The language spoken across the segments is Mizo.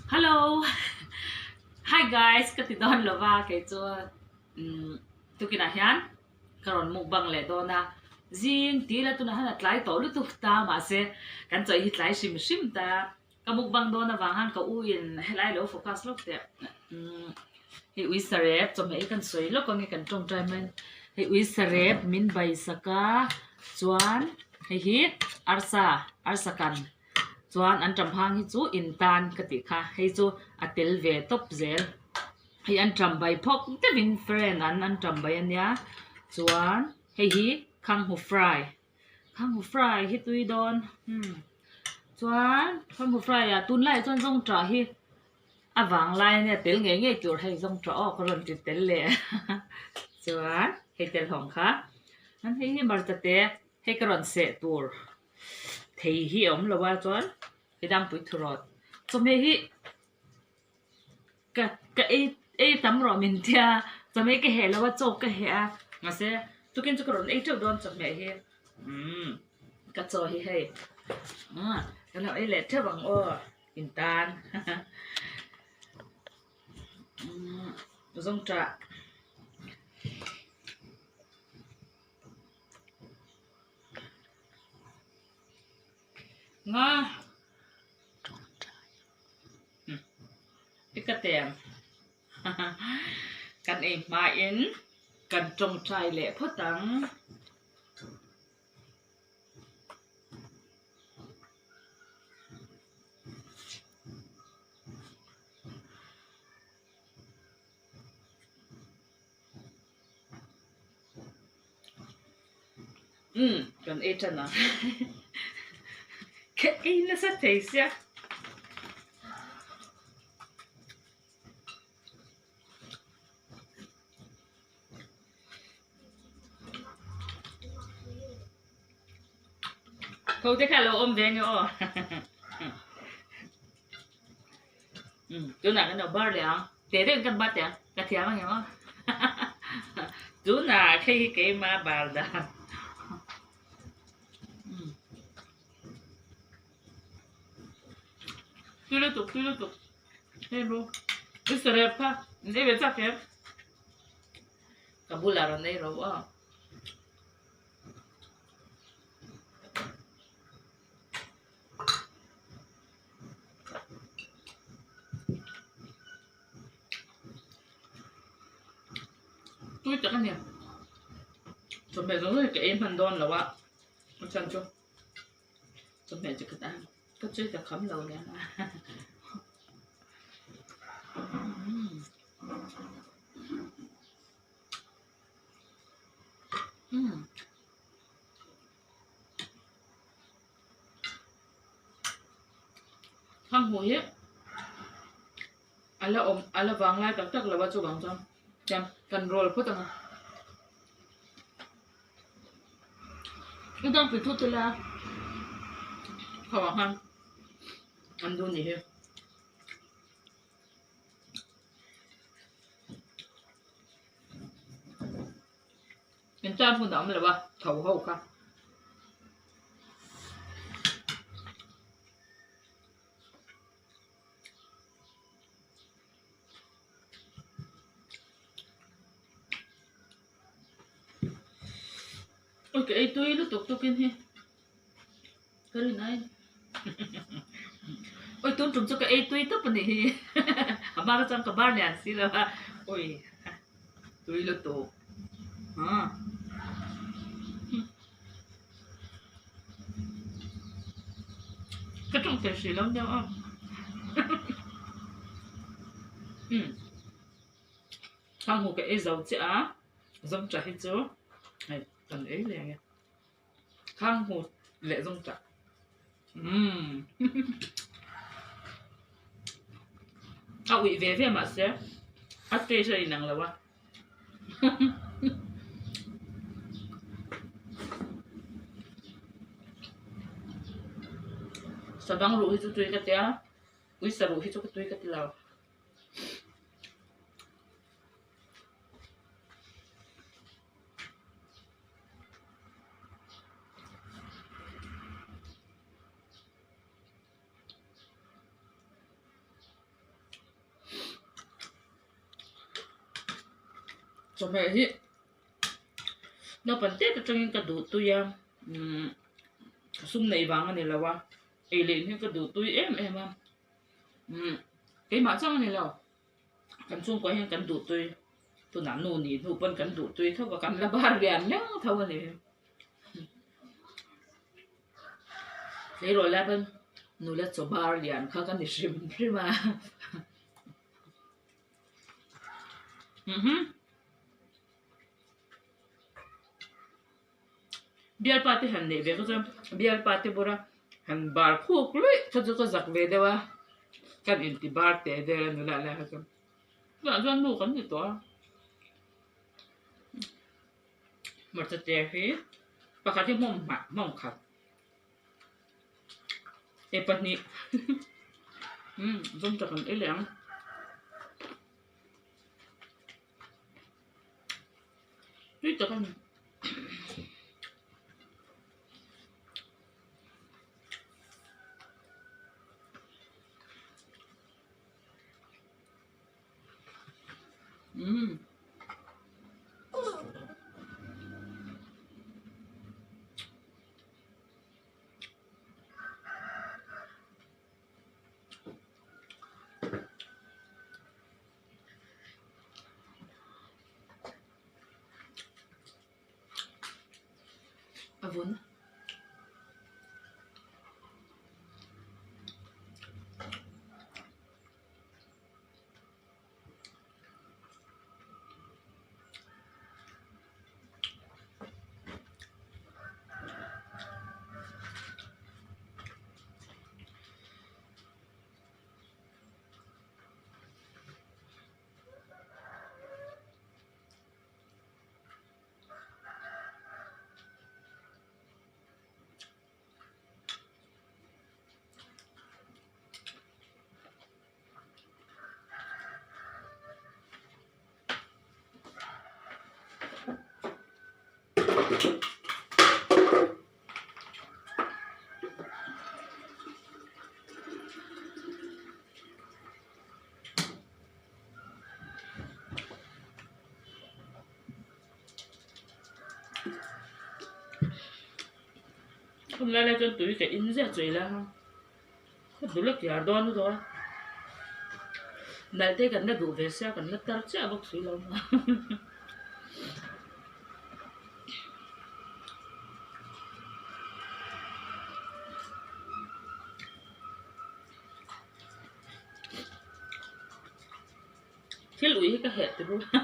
Hello Hi guys ka ti dawn lo va kei chu umm tukinah hian ka rawn mukbang leh dawn a zing tih ila tunah hian a tlai tawh lutuk ta mahse kan chawih hi tlai hrim hrim ta ka mukbang dawn avang hian ka u in helai lo focus lawk teh umm hei ui sarep chawhmeh hi kan sawi lawk ang e kan tawngtai mai hei ui sarep min bai sak a chuan hei hi arsa arsa kan. Chuan an ṭam hang hi chu in tan ka tih kha hei chu a tel ve tawp zel hei an ṭam bai phawk deuhin friend an an ṭam bai ania chuan hei hi khanghu fry khanghu fry hi tui dawn umm chuan khanghu fry ah tunlaiah chuan zawngṭah hi a vang lai ania tel ngei ngei tur hei zawngṭah aw ka rawn ti tel leh chuan hei tel hawng kha chuan hei hi hmarcha te hei ka rawn seh tur. Thei hi a awm lo a chuan hei dangpui thurawt chawhmeh hi ka ka ei ei tam rawh min tia chawhmeh ka heh lo a chaw ka heh a mahse tukin chu ka rawn ei teuh dawn chawhmeh hi umm ka chaw hi hei umm ka lo ei leh teuh ang aw intan umm zawngṭah. Nga i ka tem kan ei hmain kan tawngtai leh phawt ang. Umm kan ei tan ang ka ei nasa thei sia tho te kha lo awm ve nge aw umm tunah kan lo bar leh ang. Teh deuhin kan bat ang, ka thiam ang em aw. Tunah hei hi keima bar dan. Tui lutuk, tui lutuk. Hei bu, i sarep kha, in ei ve chak em? Ka bulah rawn ei ro aw. Tui tak a ni. Chawhmeh zawng zawng hi ka ei hman dawn lo a, a chhan chu chawhmeh chi khat a ka chei ta kham lo nia. Khang hmuh hi a la awm a la vang lai tak tak lo a chuvang chuan chuan kan roll phawt ang a i dangpui thut ila ho ah khan an duh ni hi. In tan hun a awm lo a tho ho kha. Ui ka ei tui lutuk tukin hi ka rin ai ui tun tum chu ka ei tui tawp a nih hi a hma kha chuan ka bar lian si lo a ui tui lutuk ah. Ka tawng thei hrih lo deuh a umm khang hmu ka ei zo chiah a zawng tah hi chu hei kan ei leh ang e khang hmu leh zawng tah umm a uih ve ve mahse a taste a inang lo a. Sabang ruh hi chu tui ka tia uisa ruh hi chu ka tui ka ti lo. Chawhmeh hi naupang tep atangin ka duh tui a umm sum neih vang a ni lo a ei leh hi ka duh tui em em a umm keimah chang a ni lo kan chhungkua hian kan duh tui tunah nu nih hnu pawn kan duh tui tho a kan la bar lian miau tho a ni. Tleirawl lai pawn nula chaw bar lian kha ka ni hrim hrim a. Bialpa te han neih ve kha chuan bialpa te bawra han bar khuk luih kha chu ka zak ve deuh a kan inti bar teh vel a nula lai kha chuan tunah chuan nu kan ni tawh a hmarcha te hi pakhat hi hmawm hmah hmawm khat e pahnih umm zawng tak an ei leh ang. Tui tak a ni. Umm. A vun. Hun lai lai chuan tui ka in ziah chu ila ka dul a kiar dawn lutuk a nalh te kan la duh ve sia kan la tar chiah bawk si lo a thil ui hi ka heh ti bawk a.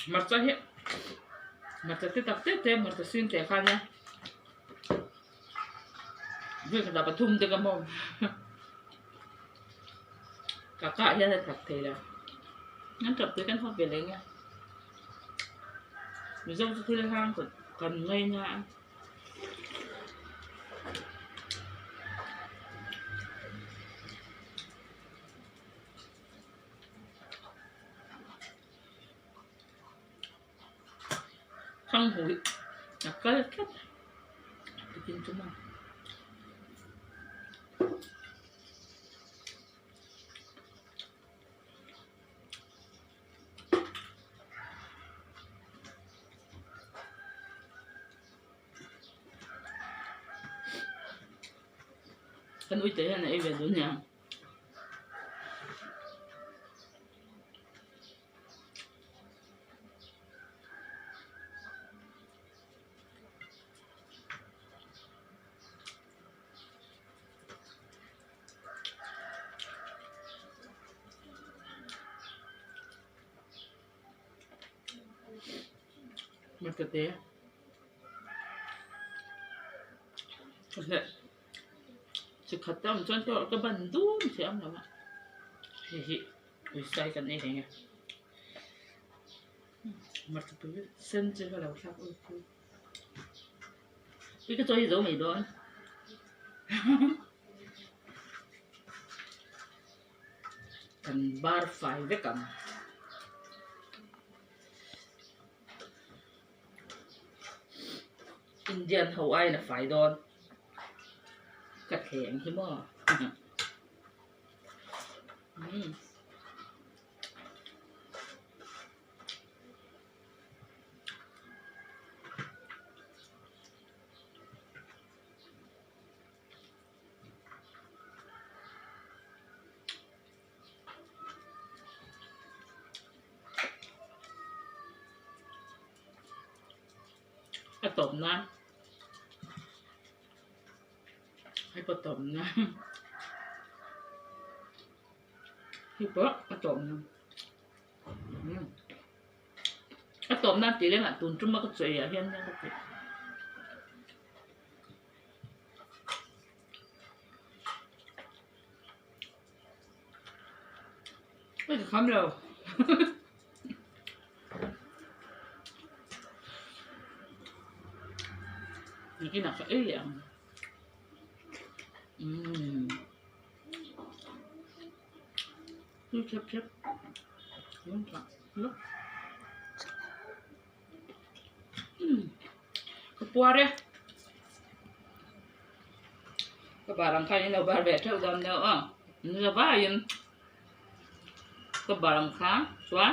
Hmarcha hi hmarcha te tak te te hmarcha sin teh kha nia vawi khat ah pathum te ka hmawm ka kah hian a that thei lo an tap te kan hawp ve leh nge Mizo chu thil hang kan ngaina a. Thang hmuh hi a kal tlat tukin chu maw. Kan uite hian a ei ve dun nia. Hmarcha te Chi khat te awm chuan ka ban dum thei ang lo a hei hi uisai kan ei reng a hmarcha pui sen chu ka lo thlak ul pui i ka chaw hi zo mai dawn. Kan bar fai vek ang. Indian ho aiin a fai dawn. Ka thleng hi maw. Umm. A tawp nan hei pawh tawp nan hei pawh a tawp nan a tawp nan tih lengah tun tum a ka chawi ah hian ka ti. Ka kham lo. Nakinah ka ei leh ang. Umm. Tui khep khep. Ka puar e. Ka bar ang khan in lo bar ve theuh dawn deuh a. Ni vaiin ka bar ang kha chuan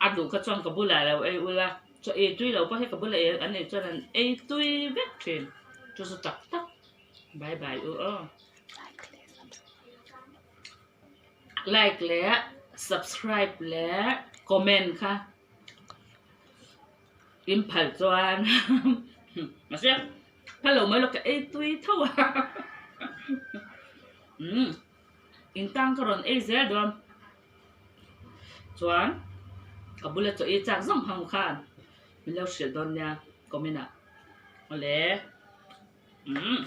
a duh kha chuan ka bulah lo ei ula chaw ei tui lo pawh hi ka bulah ei an ei chuan an ei tui vek thin. Chu chu tak tak bye bye u aw. Like leh subscribe leh comment kha. In phal chuan mahse phal lo mai lo ka ei tui tho a umm in tang ka rawn ei zel dawn chuan ka bula chaw ei chak zawng hang khan min lo hrilh dawn nia comment ah awle umm.